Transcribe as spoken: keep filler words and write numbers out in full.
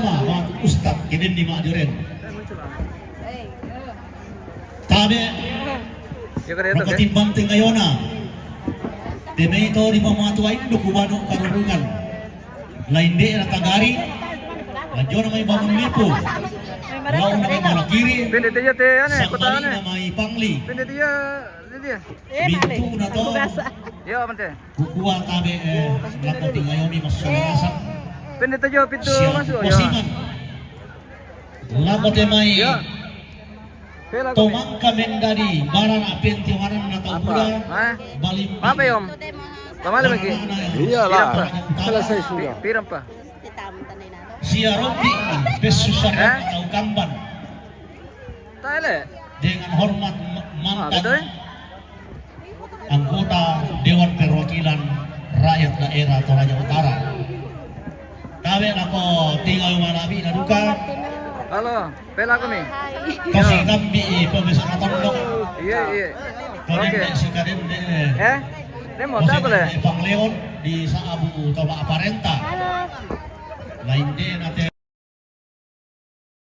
Matu Ustad, kiden di Majoren. Tabe, mako timbang tingayona. Temei to di mamatu aindo kubano karurungan. Lainde na tagari. Lajona mai bangun lipu. Lau na mai malakiri. Pende teja te ane, kota ane. Na mai pangli. Pende teja, teja. Mintu na to. Yo, mante. Kukua tabe, eh, lako tingayomi masuk rasa. Pende teja pintu masuk, yo. Posiman. Lako temai. Yo. Tomangka mendadi barana penti warana tau muda. Bali. Apa, Om? Pamali lagi. Iyalah, selesai sudah. Pirampa. Sia rombi, pesu sare tau kamban. Tale. Dengan hormat mantan anggota Dewan Perwakilan Rakyat Daerah Toraja Utara. Tabe lako tingayo manabi na duka. Halo, pela aku nih. Kasi kambi pemesana tondok. Iya, iya. Oke. Si kadende. Eh? Demo, tak boleh. Pangleon di Saabu Toba Aparenta. Lainde na te